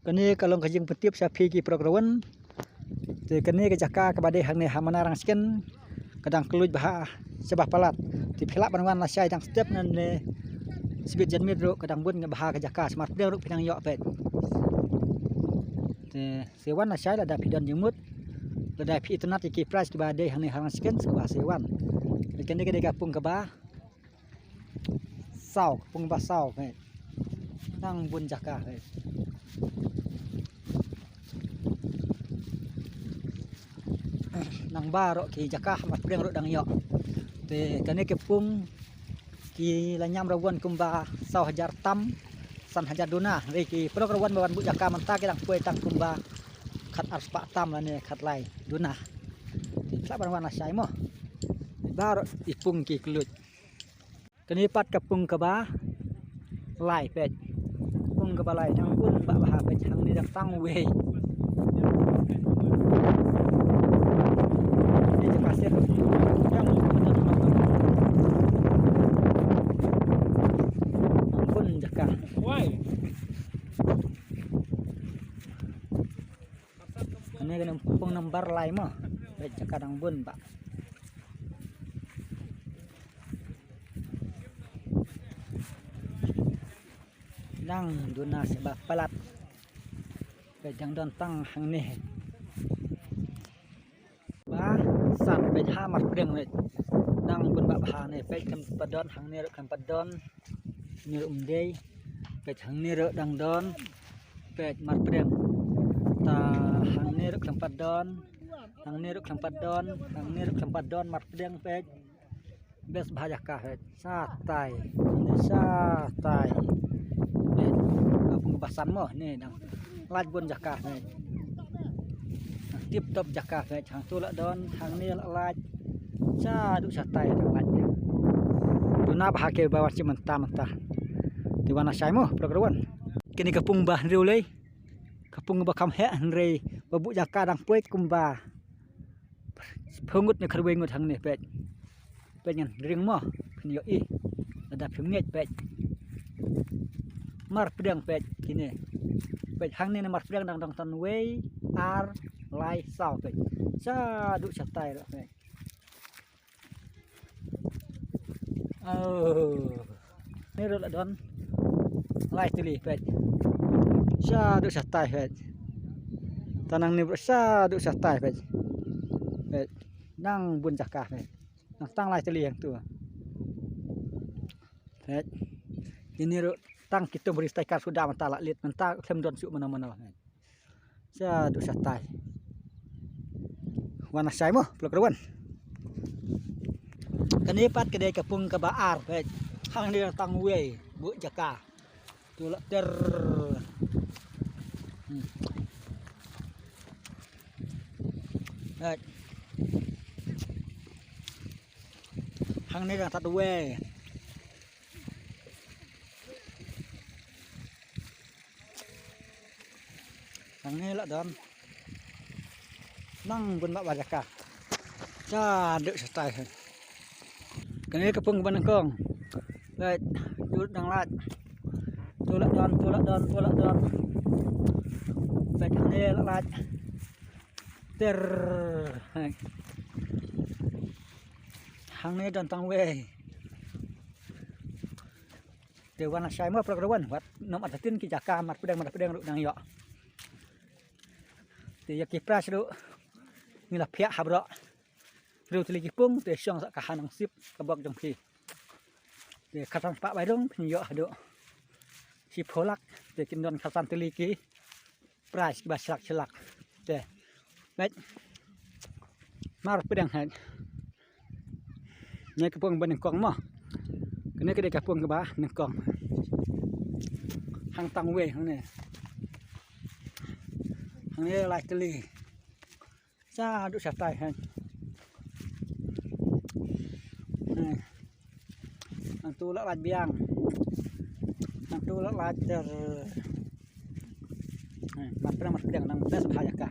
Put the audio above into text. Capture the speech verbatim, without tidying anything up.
Kane ka long ka jingpyntip sha phi ki para ka ruwan. Te kane ka jaka kaba dei hangne ha Manarang Sken ka dang kylluid bha sha ba palat. Te phi lah ban wan lashai dang step nangne. Sbit janmiet ruh ka dang bun bha ka jaka, sha marpdeng ruh phi nang ïoh peit. Te sa wan lashai lada phi don jingmut, lada phi itynnad ïa ki prize kiba dei hangne ha Rang Sken, sa wan. Te kane ka dei ka pung kaba saw, pung ba saw, peit. Nang bun jaka, peit. Nang baroh ki jaka, marpdeng ruh dang ïoh. Te kane ka pung ki la ñiam rawan kumba saw hajar tam, san hajar duna. Hynrei ki para ka ruwan ba wan buh jaka mynta ki dang poi tang kumba khat ar spah tam lane khat lai duna. Te phi lah ban wan lashai mo. Baroh i pung ki kylluid. Kane pat ka pung kaba lai, peit. Pung kaba lai, nang bun bha bha, peit, hangne dang tang wei. Ni jaka sir. Nang bun jaka. Wai. Kane kane pung nambar lai mo. Peit, jaka dang bun bha. Nang duna sha ba palat. Peit, dang don tang hangne. Ba san, peit, ha marpdeng, peit. Nang bun bha bha ne, peit, khlem pat don hangne ruh khlem pat don. Hangne ruh ym dei. Peit, hangne ruh dang don. Peit, marpdeng. Ta hangne ruh khlem pat don. Hangne ruh khlem pat don. Hangne ruh khlem pat don, marpdeng, peit. Best bha jaka, peit. Shatai. Ni shatai. Peit. Ka pung ba san mo, ni dang lait bun jaka, peit. Tip top jaka, peit. Hangtu la don, hangne la lait. Shaduh shatai dang lait. Duna bha kiba wan sha mynta mynta. Te wan lashai mo, para ka ruwan. Kane ka pung ba hynriew lei. Ka pung ba kham heh, hynrei ba buh jaka dang poi kumba phew ngut ne khatwei ngut hangne, peit. Peit, ngan ring mo, phin ïohi. Lada phim ngeit, peit. Marpdeng, peit, kine. Peit, hangne ne marpdeng dang dang tan wei, ar, lai, saw, peit. Shaduh shatai ruh, peit. Oh. Ni ruh la don lai tylli, peit. Shaduh shatai, peit. Ta nangne ruh shaduh shatai, peit. Peit. Nang bun jaka, peit. Nang tang lai tylli hangtu. Peit. Kine ruh tang ki tum ri stai kar suda mynta la leit, mynta khlem don shuh mano mano, peit. Shaduh shatai. Wan lashai mo, para ka ruwan. Kane pat ka dei ka pung kaba ar, peit. Hangne dang tang wei, buh jaka. Tu la ter. Hmm. Peit. Hangne dang tad wei. Hangne la don. Nang bun bha bha jaka. Shaduh shatai. Kane ka pung ba nyngkong. Peit, tu dang lait. Tu la don, tu la don, tu la don. Peit, hangne la lait. Ter. Hangne don tang wei. Te wan lashai mo, para ka ruwan, wat nym artatien ki jaka, marpdeng marpdeng ruh dang ïoh. Te ïa ki prize ruh ngi la phiah ha baroh. Hynriew tylli ki pung, te shong sa ka ha Nongsip, ka bok jong phi. Te khatsan spah bai dong phin ïoh haduh shiphew lak, te kin don khatsan tylli ki prize kiba shlak shlak. Te. Peit. Marpdeng, peit. Kane ka pung ba nyngkong mo. Kane ka dei ka pung kaba nyngkong. Hang tang wei hangne. Hangne lai tylli. Shaduh shatai, peit. Peit. Hangtu la lait biang. Hangtu la lait ter. Peit, marpdeng marpdeng, nang best bha jaka.